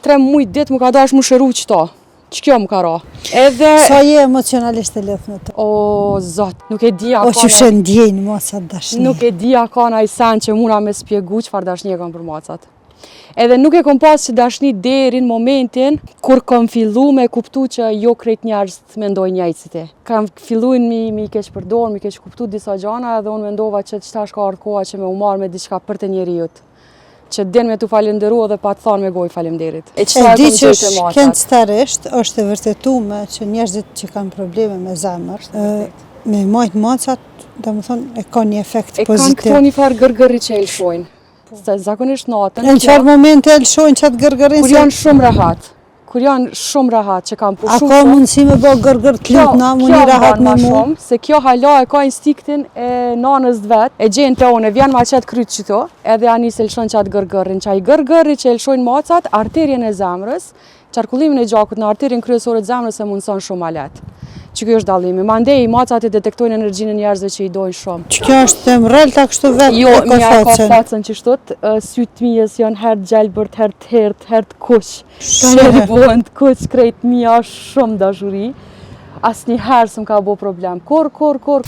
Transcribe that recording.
3 muj ditë m'u ka dash m'u shëru qëto. Qëkjo më ka ra. Edhe... Sa je emocionalisht e lidhë me to? O, zot, nuk e di a ka... O, qysh e ndjejnë macat dashni. Nuk e di a ka naj sen që muna me spjegu çfarë dashnie kam për macat. Edhe nuk e kom pas që dashni deri në momentin kur kom fillu me kuptu që jo krejt njerëzit mendojnë njëjtë si ti. Kam fillu mi, mi keqpërdor, mi keqkuptu disa gjana edhe unë mendova që qetash ka ardhë koha që me u marrë me diçka përtej njeriut që din me t'u falenderu edhe pa të thanë me gojë faleminderit. E, e di që shkencëtarisht është e vërtetume që njerëzit që kanë probleme me zemër, me majtë macat, domethonë, e ka një efekt pozitiv. E kanë këto një farë gërgërri që e lëshojnë. Po. Se zakonisht natën... Në çfarë momente e lëshojnë qatë gërgërrin? Kur janë shumë rahat. Kur janë shumë rahat që kanë pushu. A ka mundësi me bo gërgër të lutna, mu ni rahat me mu? Shumë, se kjo hala e ka instinktin e nanës të vet, e gjen te unë, vjen ma qet kryt qëto, edhe ja nis e lëshon qatë gërgërrin. Qaj gërgërri që e lëshojnë macat, arterien e zemrës, Qarkullimin e gjakut në arterien kryesore të zemrës e mundëson shumë ma lehtë. Që kjo është dallimi. Mandej, macat e detektojnë energjinë e njerëzve që i dojnë shumë. Që kjo është të mrelta kështu vetë jo, e ka facën? Jo, ka facën qështu, sytë t'mijës janë herë të gjelbërt, herë të errët, herë të kuq. Herë bohen të kuq, krejt mija shumë dashuri. Asnjëherë s'më ka bo problem. Kur, kur, kur.